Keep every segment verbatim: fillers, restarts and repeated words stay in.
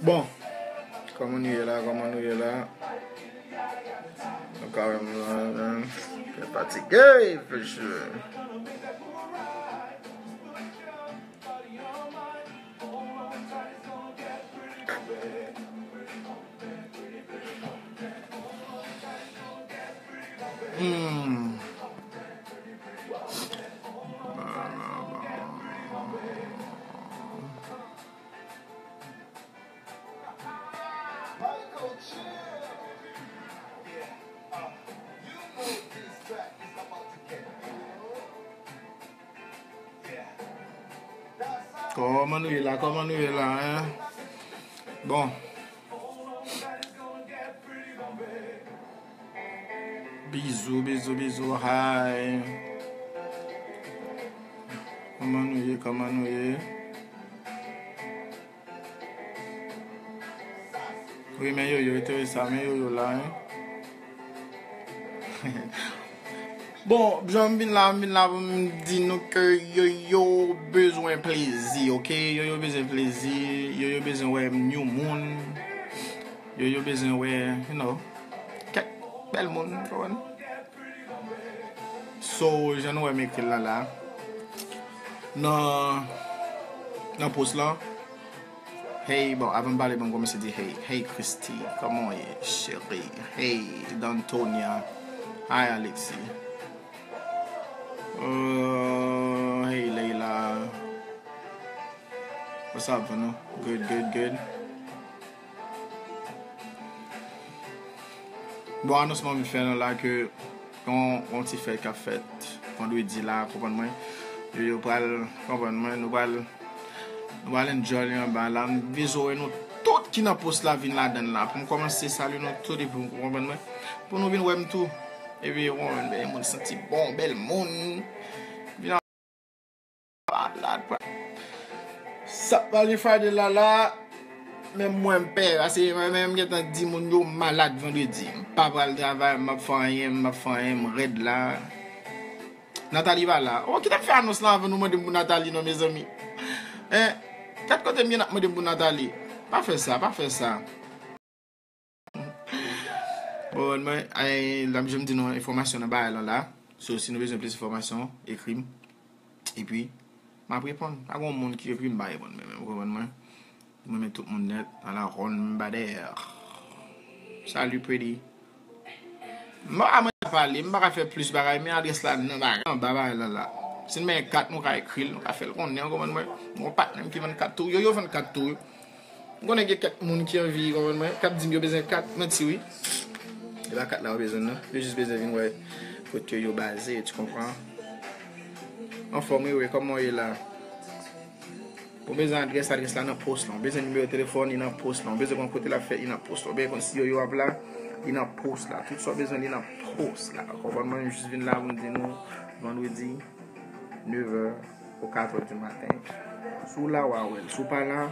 Bon, kòman nou ye la? Kòman nou ye la? Nou ka wè m la, men, fè fatige, for sure. Hmm. Kòman nou ye la? Kòman nou ye la, en? Bon. Bizou, bizou, bizou, hi. Kòman nou ye? Kòman nou ye? Wi, men Yoyo, Teresa, men Yoyo la, en. Bon, jan m vin la, m vin la pou m di nou ke Yoyo bezwen plezi, oke? Yoyo bezwen plezi, Yoyo bezwen wè new moun, Yoyo bezwen wè, you know, kèk bèl moun, ou konprann? So, jan nou wè m ekri l la, la, nan, nan post lan, hey, bon, avan m pale, bon, kòmanse di hey. Hey, Christy, kòman w ye, cheri? Hey, Dantonia. Hi, Alexis. Uh, hey, Leila. What's up, Vano? Good, good, good. Bon, anonsman m fè nou la ke yon, yon ti fèt k ap fèt vandredi la, konprann mwen. Yo, yo pral, konprann mwen, nou pral, nou pral enjoy li anba la. M bezwen wè nou tout ki nan post la vin ladan l la. Pou m kòmanse salye nou tout epi w konprann mwen. Pou nou vin wè m tou. Epi, bon, bèl moun santi bon, bèl moun. Vin malad, pa. Sa pral gen Friday la la, men mwen m pè, paske mwen menm m gentan di moun yo malad vandredi. M pa pral travay, m p ap fè anyen, m p ap fè anyen, m rèd la. Nathalie pa la. Oh, ki t ap fè anons lan avan nou mande m pou Nathalie non, mezanmi? Hein? Gad kote m ye n ap mande m pou Nathalie. Pa fè sa, pa fè sa. Bon, mwen, ay, la, jan m di nou enfòmasyon nan bagay lan la. So, si nou bezwen plis enfòmasyon, ekri m. Epi, m ap reponn. Pa gen moun ki ekri m, m pa reponn, men, men, ou konprann mwen? Mwen renmen tout moun nèt. Ala Ron Bader. Salut, pretty. M pa ka mande pale, m pa ka fè plis bagay, men adrès la nan bagay, anba bagay la la. Si n men kat, nou ka ekri l, nou ka fè l konnen, ou konprann mwen? Yon patnè m ki vann kat tou, yo, yo vann kat tou. M konnen gen kèk moun ki anvi, konprann mwen, k ap di m yo bezwen kat, manti wi. E pa kat la yo bezwen non. Yo jis bezwen vin wè kote yo baze, tu konpran? Anfòm wi, wi, kòman w ye la? Ou bezwen adrès, adrès la nan post lan. Ou bezwen nimewo telefòn, li nan post lan. Ou bezwen konn kote l ap fèt, li nan post lan. Ou bezwen konn si yo, yo ap la, li nan post la. Tout sa w bezwen, li nan post la. Konprann mwen, m jis vin la pou m di nou, vandredi, nevè ou katrè di maten. Si w la, w a wè l. Si w pa la,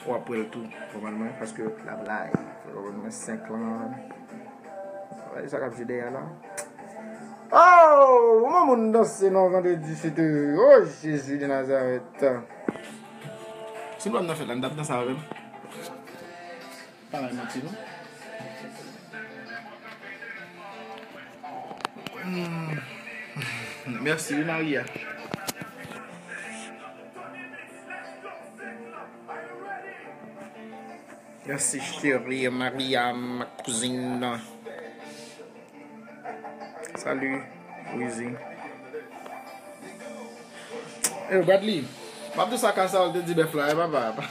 w ap wè l tou, konprann mwen, paske l ap live. Konprann mwen, senk lan. Gade sa k ap jwe dèyè la. Oh, kòman moun danse nan vandredi, se te, oh, Jezi de Nazarèt. Si m pa t nan fèt la, m t ap danse avè m. Pa bay manti, non. Hmm. Mèsi, wi, Maria. Mèsi, cheri, Maria, ma kouzin. Salut, Wizi. Eh, Bradley, m ap di sa ka sa w te di bèf la, eh, papa.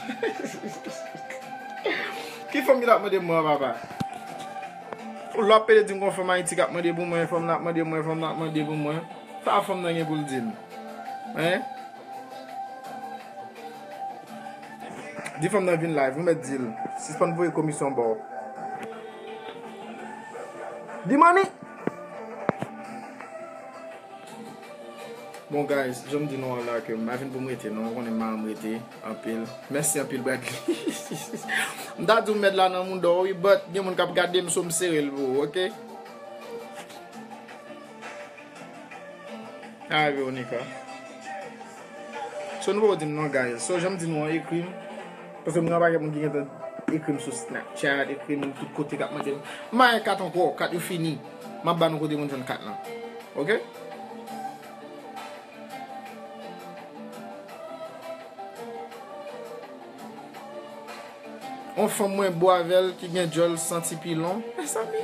Ki fanm ki t ap mande mwen, papa? Lè w ap pede di m gon fanm Ayiti k ap mande pou mwen, fanm nan ap mande mwen, fanm nan ap mande pou mwen. Sa fanm nan gen pou l di m? Hein? Di fanm nan vin live, ou mèt di l. Sispann voye komisyon ba w. Di money! Bon, guys, jan m di nou an la ke m pa vin pou m rete, non, ou konnen m pa renmen rete anpil. Mèsi anpil, Bradley. M ta di w mèd la nan mouda w, wi, but gen moun k ap gade m, so m sere l pou ou, oke? Hi, Veronica. So, nou poko di m non, guys. So, jan m di nou an, ekri m. Paske m gen yon pakèt moun ki gentan ekri m sou Snapchat, ekri m tout kote k ap mande m. M pa gen kat ankò, kat yo fini. M ap ba nou kote moun jwenn kat lan. Oke? On fanm mwen bo avè l ki gen djòl santi pilon. Mezanmi.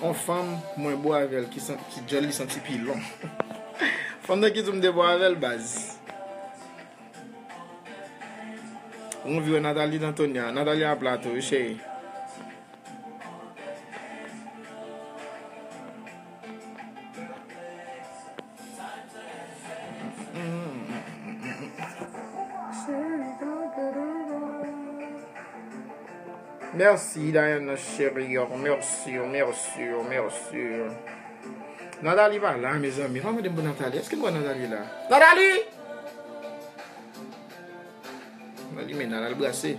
On fanm mwen bo avè l ki san-, ki djòl li santi pilon. Fanm nan ki di m de bo avè l, baz. Ou anvi wè Nathalie Dantonia. Nathalie a pla tou, wi, cheri. Mèsi, Diana cheri, mèsi, mèsi, mèsi. Nathalie pa la, mezanmi. Pa mande m pou Nathalie. Èske m wè Nathalie la? Nathalie! Mwen li men nan al brase.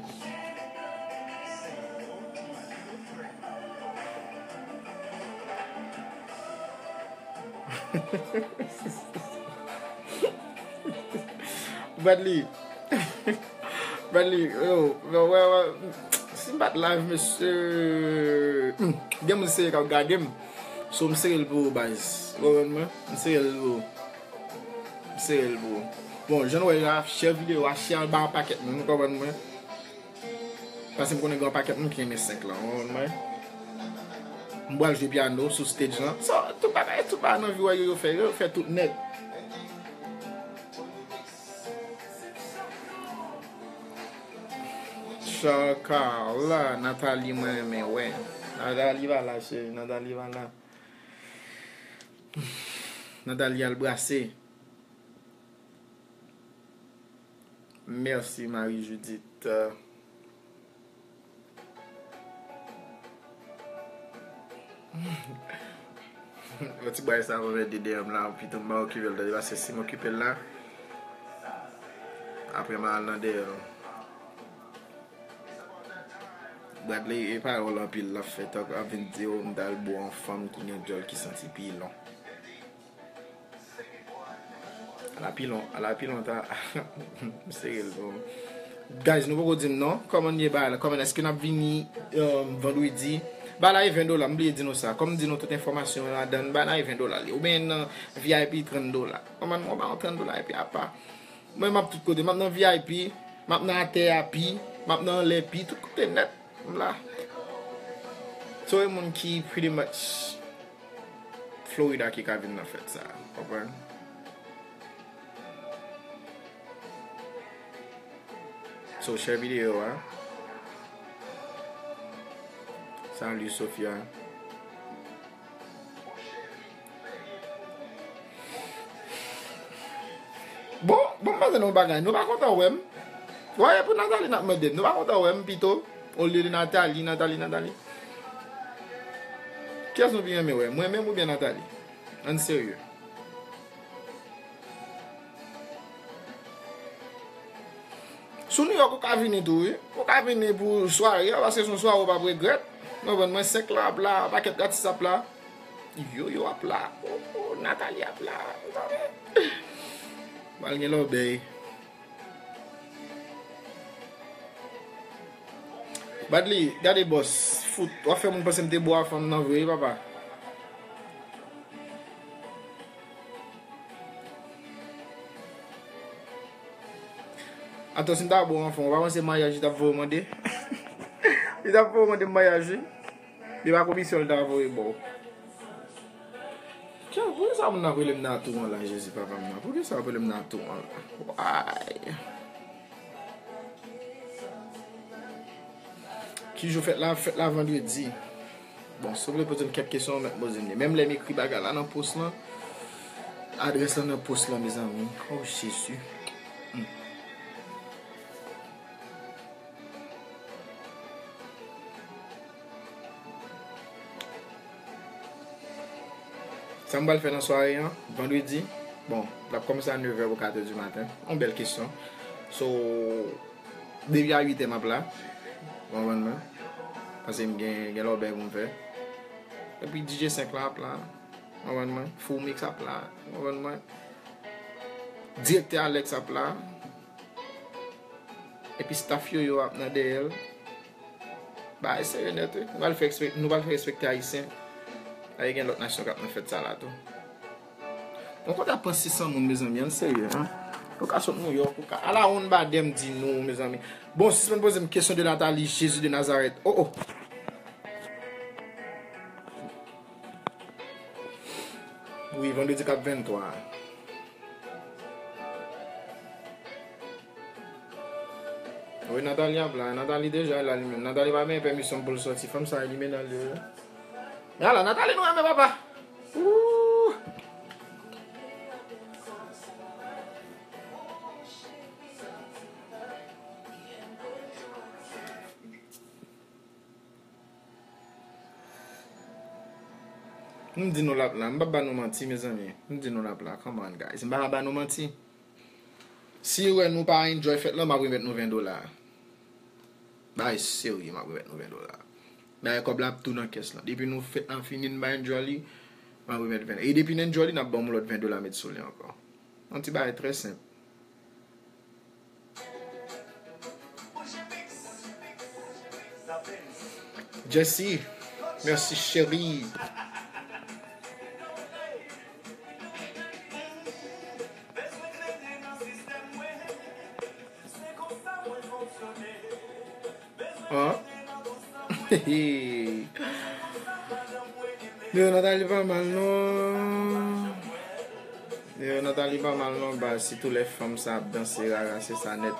Bradley. Bradley, yo, yo, wè, wè. Si m pa t live, mesye. Hmm, gen moun serye k ap gade m. So, m serye l pou ou, baz. Ou konprann mwen? M serye l pou ou. M serye l pou ou. Bon, jan nou wè la, share videyo a, share l ba yon pakèt moun, ou konprann mwen? Paske m konnen gen yon pakèt moun ki renmen senk lan, ou konprann mwen? M pral jwe pyano sou stage lan. So, tout bagay, tout bagay nan vi w yo, yo fè, yo fè tout nèt. Chakala, Nathalie mwen renmen wè. Nathalie pa la, cheri, Nathalie pa la. Nathalie al brase. Mèsi, Marie Judith. Yon ti bagay sa mwen mete dèyè m la, pito m pa okipe l, tande, paske si m okipe l la, apre m al nan dèyè l. Bradley, e pawòl anpil l ap fè, tank ap vin di w m t al bo yon fanm ki gen djòl ki santi pilon. Ala pilon, ala pilon ta. M serye l tou. Guys, nou poko di m non. Kòman ye bagay la? Kòman, èske n ap vini, um, vandredi? Bagay la e ven dola, m bliye di nou sa. Kòm m di nou tout enfòmasyon yo ladan, bagay la e ven dola li. Oubyen nan V I P trant dola. Kòman, mwen ba yon trant dola epi apa. Mwen m ap tout kote. M ap nan V I P, m ap nan atè a pi, m ap nan anlè pi, tout kote nèt. M la. So, e moun ki pretty much Florida ki ka vin nan fèt sa, konprann? So, share videyo a. Salut, Sofia. Bon, bon, m panse nou bagay. Nou pa kontan wè m. Wè, e pou Nathalie n ap mande m. Nou pa kontan wè m pito? Olye de Nathalie, Nathalie, Nathalie. Kiyès nou pi renmen wè? Mwen menm oubyen Nathalie? Ann serye. Sou New York, ou ka vini tou, wi. Ou ka vini pou sware a, paske se yon sware ou p ap regrèt. Ou konprann mwen, senk lan ap la, pakèt atis ap la. Yoyo ap la. Oh, oh, Nathalie ap la. Ou tande? Pral gen lòbèy. Bradley, gade bòs. Fout, w ap fè moun panse m te bo a fanm nan vre, wi, papa. Atò, si m ta bo w anfan, ou pa panse maryaj li t ap voye w mande? Li t ap voye w mande m maryaj, wi. Li pa komisyon li ta voye ba w. Tchè, poukisa moun nan ap rele m nan tou an la, Jezi papa m nan? Poukisa yo ap rele m nan tou an la? Why? Ki jou fèt la? Fèt la vandredi. Bon, si w vle poze m kèk kesyon, w mèt poze m li. Menm lè m ekri bagay la nan post lan, adrès lan nan post lan, mezanmi. Oh, Jezi. Hmm. Sa m pral fè nan sware an, vandredi, bon, l ap kòmanse a nevè pou katè di maten. Yon bèl kesyon. So, depi a uitè m ap la. Ou konprann mwen? Paske m gen, gen lòbèy pou m fè. Epi D J senk lan ap la. Ou konprann mwen? Full Mix ap la. Ou konprann mwen? Direktè Alex ap la. Epi staff Yoyo ap nan dèyè l. Bagay serye nèt, wi. Nou pral fè ekspè-, nou pral fè respekte Ayisyen. Ay, gen lòt nasyon k ap nan fèt sa la tou. Yon konta pran sis san moun, mezanmi, ann serye, en. Ou ka sot New York, ou ka. Ala yon badèm di nou, mezanmi. Bon, sispann poze m kesyon de Nathalie, Jezi de Nazarèt. Oh, oh. Wi, vandredi k ap venntwa a. Wi, Nathalie ap la. Nathalie deja la li menm. Nathalie pa benyen pèmisyon pou l sòti. Fanm sa elimine l yo. Men ala, Nathalie nou renmen papa. Ooh. M di nou l ap la, m p ap ba nou manti, mezanmi. M di nou l ap la, come on, guys. M pa ka ba nou manti. Si w wè nou pa enjoy fèt lan, m ap remèt nou ven dola. Bagay serye, m ap remèt nou ven dola. Dayè, kòb la ap tou nan kès lan. Depi nou fèt lan fini, n pa enjoy li, m ap remèt ven. E depi n enjoy li, n ap ban m yon lòt ven dola met sou li ankò. Yon ti bagay trè senp. Jessie, mèsi cheri. An? Yo, Nathalie pa mal non. Yo, Nathalie pa mal non, baz. Sitou lè fanm sa ap danse rara, se sa nèt.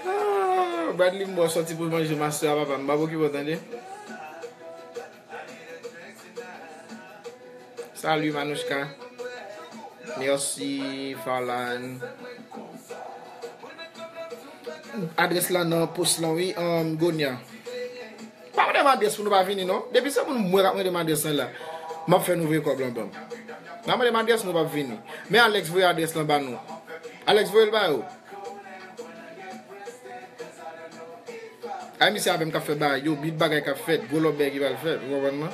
Ah, Bradley, m ba w sòti pou manje mastè a, papa. M p ap okipe w, tande. Salut, Manouchka. Merci, Farlan. Adrès la nan post lan, wi, um, Gonya. Pa mande m adrès pou nou pa vini, non. Depi se moun m wè k ap mande m adrès lan la, m ap fè nou voye kòb lan ban m. N a mande m adrès, nou p ap vini. Men Alex voye adrès lan ba nou. Alex voye l ba yo. Ay, misye avè m k ap fè bagay yo, bit bagay k ap fèt, gwo lòbèy ki pral fèt, ou konprann mwen?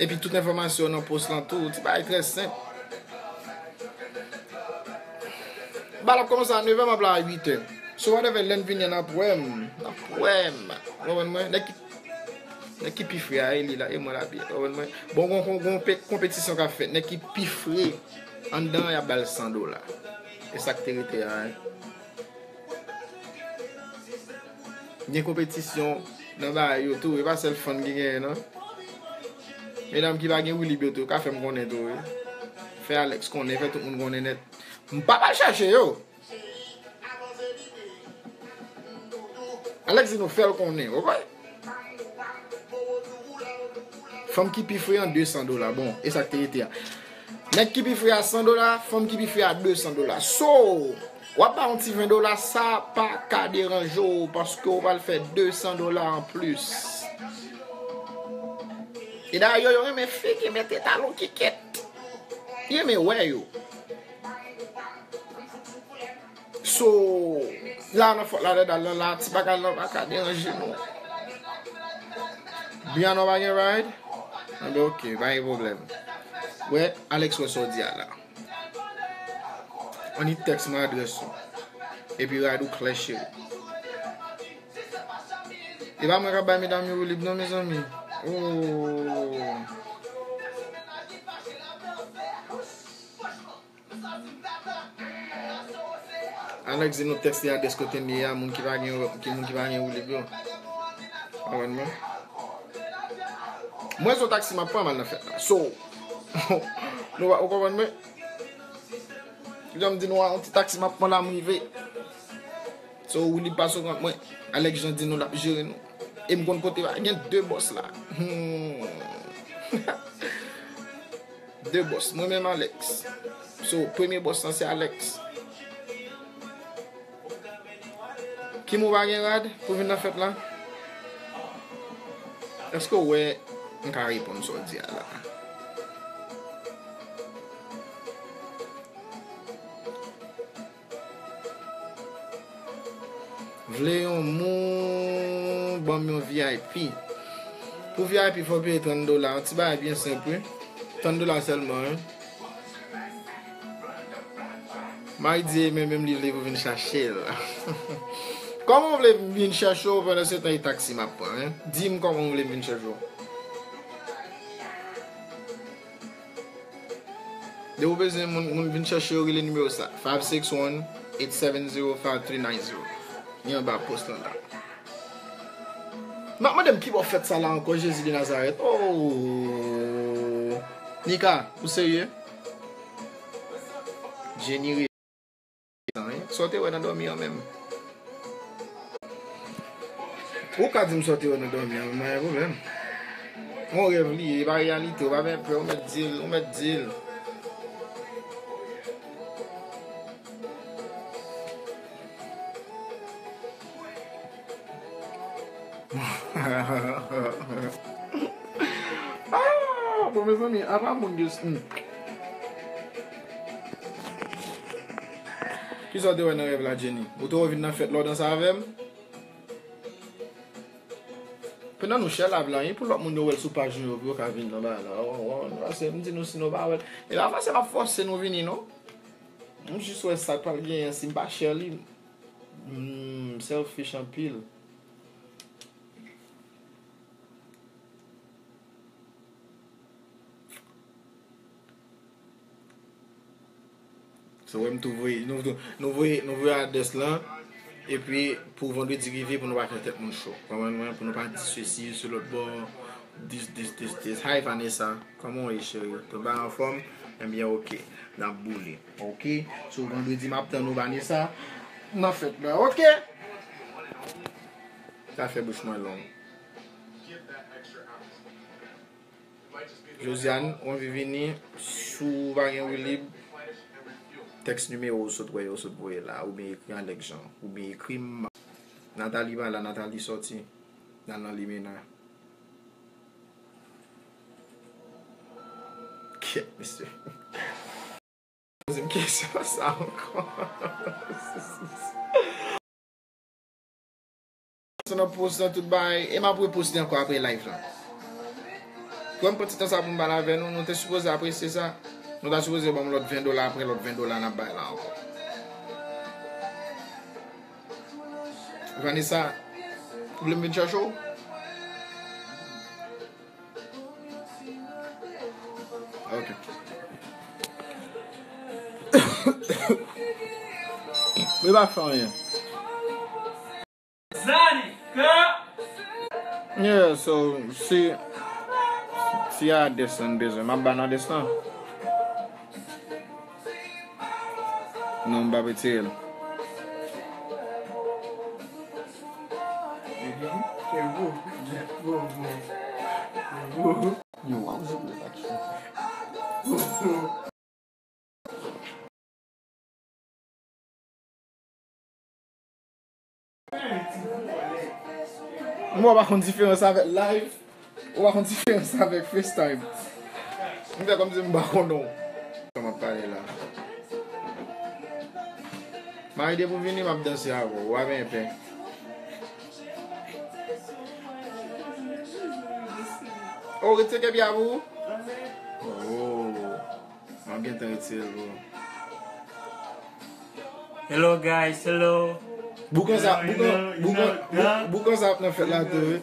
Epi tout enfòmasyon nan post lan tou, ti bagay trè senp. Bal ap kòmanse a nevè, m ap la a uitè. So, whatever, lè n vini an, n ap wè m, n ap wè m. Ou konprann mwen? Nèg ki, nèg ki pi fre a, e li la, e mwen la, pi, ou konprann mwen? Bon, gon, gon, gon pe-, konpetisyon k ap fèt. Nèg ki pi fre anndan an, y ap ba l san dola. E sa k te rete a, en. Gen konpetisyon nan bagay yo tou, e pa sèl fann ki genyen, non. Medam ki pa gen Wilib yo tou, ka fè m konnen tou, wi. Fè Alex konnen, fè tout moun konnen nèt. M p ap al chache yo. Alex di nou fè l konnen, oke? Fanm ki pi fre an, de san dola. Bon, e sa k te rete a. Nèg ki pi fre a, san dola, fanm ki pi fre a, de san dola. So, w ap ba yon ti ven dola, sa pa ka deranje w, paske w pral fè de san dola anplis. E dayè, yo, yo renmen figi, mete talon kikèt. Yo renmen wè yo. So, la nan fòt la, dèdal lan la, ti bagay lan pa ka deranje nou. Byan, nou pa gen ride? Anben, oke, pa gen pwoblèm. Wè, Alex wè sa w di a la. Annik tèks mwen adrès ou. Epi ride ou klè, cheri. E pa mwen k ap bay medam yo Wilib non, mezanmi. Oh. Alex di nou tèks li adrès kote m ye a, moun ki pa gen, ki moun ki pa gen Wilib yo. Konprann mwen? Mwen se yon taksi m ap pran, m al nan fèt la. So, nou, ou konprann mwen? Jan m di nou a, yon ti taksi m ap pran la, m rive. So, Wilib pa sou kont mwen. Alex Jean di nou l ap jere nou. E m konn kote a, gen de bòs la. Hmm. De bòs, mwen menm Alex. So, premye bòs lan se Alex. Kim, ou pa gen rad pou vin nan fèt la? Èske w wè m ka reponn sa w di a la? Vle yon moun, ban m yon V I P. Pou V I P, fò w peye trant dola. Yon ti bagay byen senp, wi. Trant dola sèlman, wi. Mari di e menm, menm li vle pou vin chache l. Kòman w vle m vin chache w pandan se tan e taksi m ap pran, en? Di m kòman w vle m vin chache w. Depi w bezwen moun, moun vin chache yo, rele nimewo sa, five six one, eight seven zero, five three nine zero. Li anba post lan la. M ap mande m ki bò fèt sa la ankò, Jezi de Nazarèt. Oh! Nika, ou serye? Jenny ri. Sa w te wè nan dòmi an menm? Ou ka di m sa w te wè nan dòmi an, mwen pa gen pwoblèm. Yon rèv li ye, e pa reyalite, ou pa gen pè, ou mèt di l, ou mèt di l. Ah, bon, mezanmi, apa moun yo. Hmm. Kisa w te wè nan rèv la, Jenny? Ou te wè w vin nan fèt la, w danse avè m? Pandan nou chèlab la, wi, pou lòt moun yo wè l sou paj nou yo, pou yo ka vin nan bagay la. Ou konprann? Paske m di nou si nou pa wè l. E pa fòse m ap fòse nou vini, non. M jis wè sa k pral genyen si m pa share li. Mm, selfish anpil. So, wè m tou voye, nou, nou voye, nou voye adrès lan, epi pou vandredi rive, pou nou pa fè tèt moun cho. Konprann mwen? Pou nou pa di sesi, se lòt bò, this, this, this, this. Hi, Vanessa. Kòman w ye, cheri? Tout bagay anfòm? Ebyen, oke. N ap boule. Oke? So, vandredi, m ap tann ou, Vanessa, nan fèt la. Oke? Sa fè bouch mwen long. Josiane, ou anvi vini, si w pa gen Wilib, tèks nimewo w sot wè yo sot voye la, oubyen ekri Alex Jean, oubyen ekri m. Nathalie pa la, Nathalie sòti, l al nan limena. Kèt, mesye. Poze m kesyon sa ankò. Nan post nan tout bagay, e m ap reposte ankò apre live la. Pran m pran ti tan sa pou m pale avè nou, nou te sipoze apresye sa. Nou ta sipoze ban m lòt ven dola, apre lòt ven dola n ap bay la ankò. Vanessa, ou vle m vin chache w? Ok. Li pa fè anyen. Yeah, so, si, si a adrès lan bezwen, m ap ba n adrès lan. Non, m p ap retire l. Yo, why was it like Mwen pa konn diferans avèk live. Ou pa konn diferans avèk FaceTime. M fè kòmsi m pa konnen w. Sa m ap pale la. Mari, depi w vini, m ap danse avè w. Ou pa benyen pè. Oh, retire kè pye a pou ou? Oh. M ap gentan retire l pou ou. Hello guys, hello. Boukan sa, boukan, boukan, bou-, boukan sa ap nan fèt la tou, wi.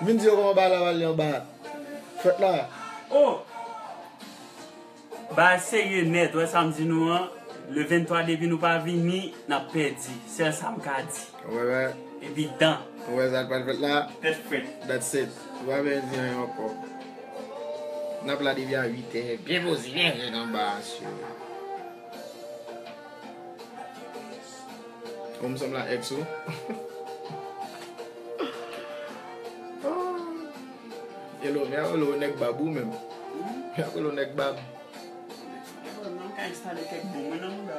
Vin di yo kòman bagay la pral ye anba fèt la. Oh! Bagay serye nèt, wè sa m di nou an. Le venntwa depi nou pa vini, n ap pèdi. Sèl sa m ka di. Ou wè, wè. Epi dan. Ou wè sa k pral fèt la? Tèt frèt. That's it. Ou pa bezwen di anyen ankò. N ap la depi a uit è. Byen poze, byen rèd anba a, mesye. Ou m sanble a ex ou. Hello, men hello, nèg bab ou menm. Men hello, nèg bab. Mwen ka enstale kèk bon mwen nan mouda.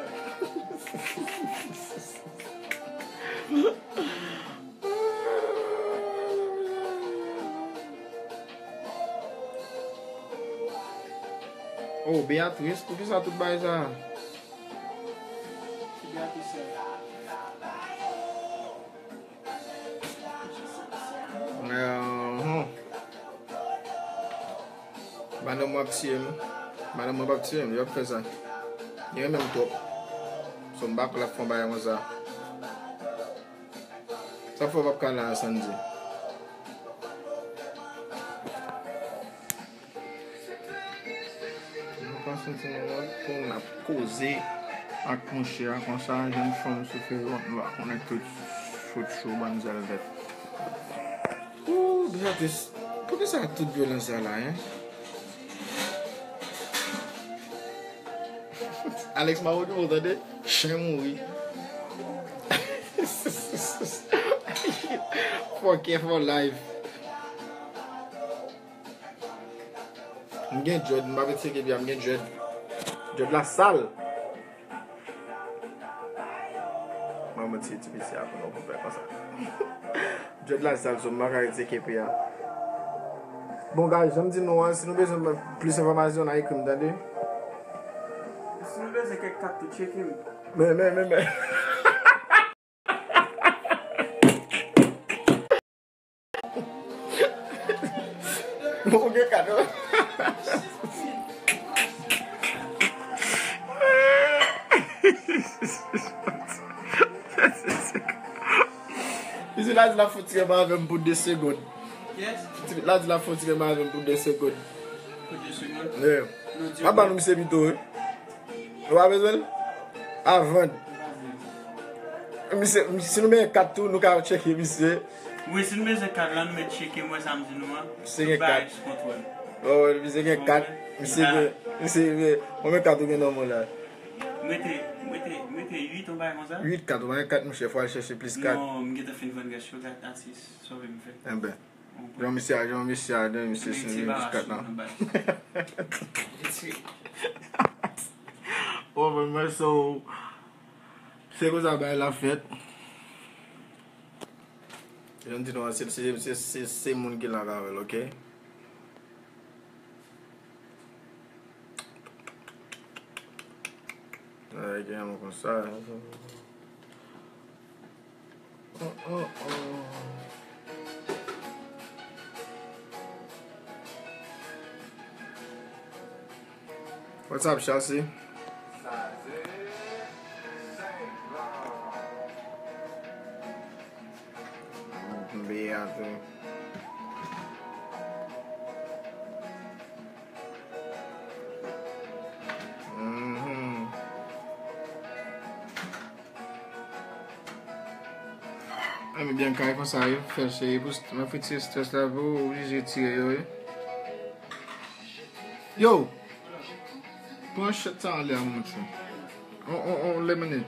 Oh, Beatrice, poukisa tout bagay sa? Ki Beatrice sa? Ahn. Madanm mwen ap tiye m. Madanm mwen p ap tiye m, li p ap fè sa. Yo menm twòp. So, m pa kwè l ap fè yon bagay konsa. Sa fè w p ap ka la a, Sandy? Nou pase ti minòt pou n ap koze ak monchè a konsa, jèn fanm sou Facebook, nou pa konnen tout fout cho bann zèl vèt. Ooh, Beatrice, poukisa tout vyolans sa la, en? Alex Mawoodou, ou tande? Chen mouri. Fuck yeah for life. M gen dread, m pa vle tcheke byen, m gen dread. Dread la sal. Mwen, mwen ti, ti pisi a pou nou pou fè konsa. Dread la sal, so m pa ka retire kepi a. Bon, guys, jan m di nou an, si nou bezwen plis enfòmasyon, n a ekri m, tande? Si nou bezwen kèk kat tou, tcheke m. Men, men, men, men. Bon, gen kado. Misye la di l ap fè yon ti renmen avè m pou de segonn. Yes. Ti la di l ap fè yon ti renmen avè m pou de segonn. Pou de segonn? Yeah. Non, di m ap ba nou misye pito, wi. Ou pa bezwen l? Avann. Misye, si nou bezwen kat tou, nou ka tcheke misye. Wi, si nou bezwen kat la, nou mèt tcheke, m wè sa m di nou an. Misye gen kat. Sou kontwòl. Oh, misye gen kat. Misye gen, misye gen, konbyen kat ou gen nan men w la? M rete, m rete, m rete uit, yon bagay konsa. Uit kat, ou pa gen kat, monchè, fò al chèche plis kat. Non, m gentan fin vann gras yo, gad atis, sove m fè. Enben. Jan misye a, jan misye a, jan misye sou nivo kat lan. Oh, men, men, so, se konsa bagay la fèt. Jan m di nou an, se, se, se, se, se moun ki la avè l, oke? Ay, gen yon konsa. Oh, oh, oh. What's up, Chelsea? Mwen ap peye a tou. Mhm. Enben, byen kay konsa, yo fè cheri pou st-, mwen fè tire strès la pou ou oblije tire yo, wi. Yo! Pran chèt sa anlè a, mon chou. On, on, on, lemonade.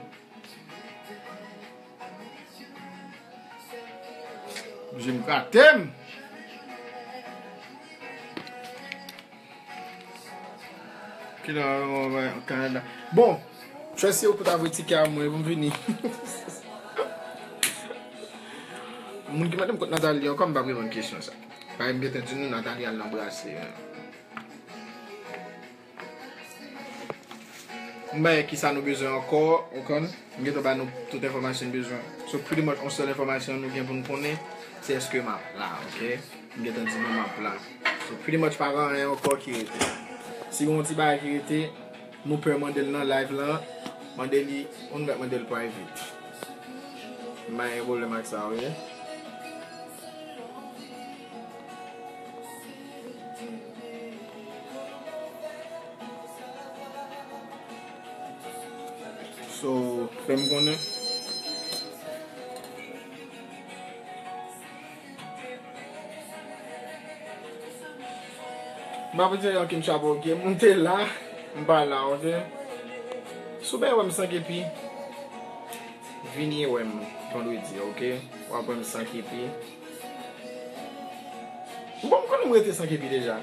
Je m gate m. Kilè w al Kanada? Bon, chwèsi yo pou ta voye tikè a mwen pou m vini. Moun ki mande m kot Nathalie ankò, m p ap reponn kesyon sa. Paske m gentan di nou Nathalie al nan brase. M bay kisa nou bezwen ankò, ou konn? M gentan ba nou tout enfòmasyon n bezwen. So, pretty much, yon sèl enfòmasyon nou gen pou n konnen, se èske m ap la, oke? M gentan di nou m ap la. So, pretty much, pa gen anyen ankò ki rete. Si gen yon ti bagay ki rete, nou pè mande l nan live lan, mande li, ou mèt mande l private. M pa gen pwoblèm ak sa, oke? So, fè m konnen. M pa pou di ankenn chapo, oke? M te la, m pa la, oke? Si w bezwen wè m san kepi, vini wè m vandredi, oke? W ap wè m san kepi. Bon, m konnen m rete san kepi deja.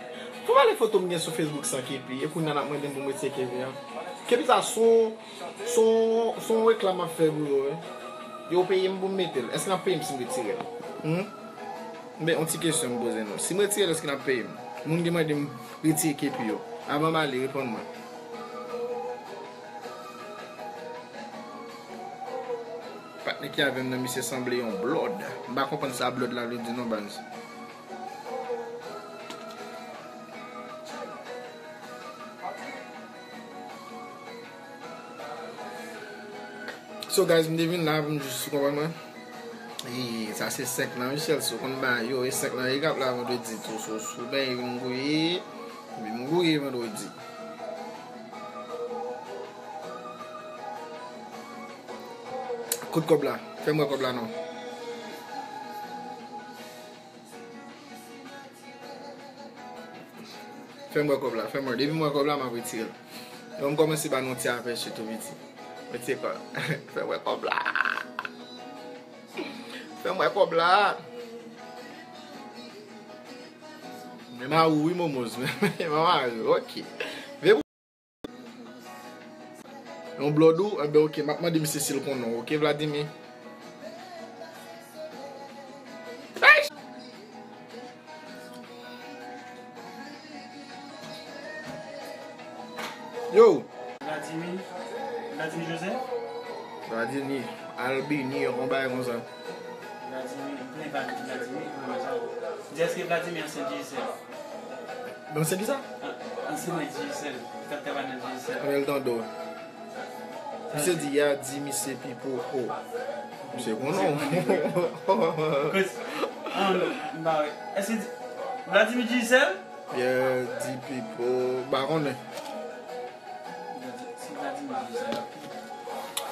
Fò pale foto m gen sou Facebook san kepi, e kounye a n ap mande m pou m retire kepi an. Kepi sa son, son, son reklam m ap fè pou yo, wi. Yo peye m pou m mete l. Èske n ap peye m si m retire l? Hmm? Men, yon ti kesyon m poze nou. Si m retire l, èske n ap peye m? Moun ki mande m retire kepi yo. Avan m ale, reponn mwen. Patnè ki avè m nan, misye sanble yon blood. M pa konprann sa blood la vle di non, baz. So guys, m te vin la pou m jis, ou konprann mwen? E sa se senk lan, Michel, si w konn bagay yo, e senk lan, e k ap la vandredi tou, so, si w benyen vin gouye, vin gouye vandredi. Kote kòb la? Fè m wè kòb la non. Fè m wè kòb la, fè m wè. Depi m wè kòb la, m ap retire l. Bon, m kòmanse ba nou ti apèche tou piti. Mete kò. Fè m wè kòb la. Fè m wè kòb la. Men ma ou wi, Momoz. Men ma ou, ok. Vle Yon blòd ou? Enben, ok, m ap mande misye si l konnen w, ok, Vladimir? Yo! Vladimir, Vladimir Joseph? Vladimir, Albini, yon bagay konsa. Vladimir, m konnen Vladimir, Vladimir, konn sa. Di èske Vladimir ansyen Digicel? Ansyen kisa? An-, ansyen nèg Digicel, ki t ap travay nan Digicel. Ann al tande w. Misye di, ya di misye Pipo, o. Misye konnen w. Kòs, an, m pa wè. Èske di, Vladimir Digicel? Ya di Pipo, m pa konnen. Si Vladimir Digicel.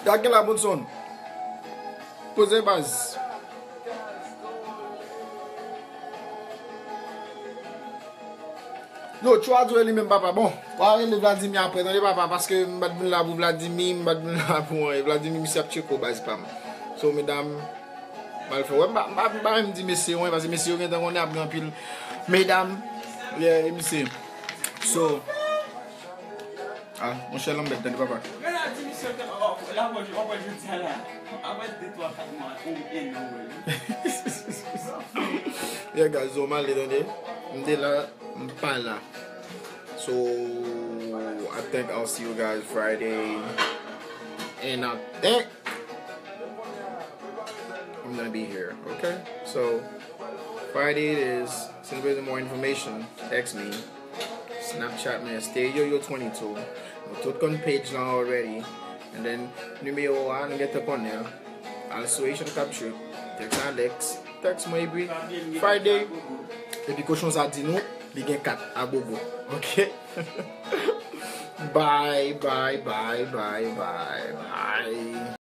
Gad gen la, Bonson. Poze baz. Yo, Tchwa di w e li menm papa. Bon, w a rele Vladimir apre, tande papa, paske m pa t vin la pou Vladimir, m pa t vin la pou anyen. Vladimir, misye ap tcheke w baz pa m. So, medam, m al fè. Wè, m pa, m pa, m pa menm di mesye yo, paske mesye yo gentan konnen ap gen anpil medam. Yeah, e misye. So, ah, monchè Lambert, tande papa. Gade a di misye ke, oh, la mwen, oh, mwen, jodi a la. Apre de, twa, kat mwa, ou en an, wè. Yeah, guys, so m ale, tande. M te la, m pa la. So, I think I'll see you guys Friday. And I think I'm gonna be here, okay? So, Friday it is. Si nou bezwen more information, text me. Snapchat mwen, Stay Yo Yo twenty-two. Nou tout konn page lan already. And then, nimewo a, nou gentan konnen l. Al sou Haitian Capture, text Alex, text mwen, epi Friday, epi kochon sa di nou, li gen kat a gogo. Ok? Bye, bye, bye, bye, bye, bye.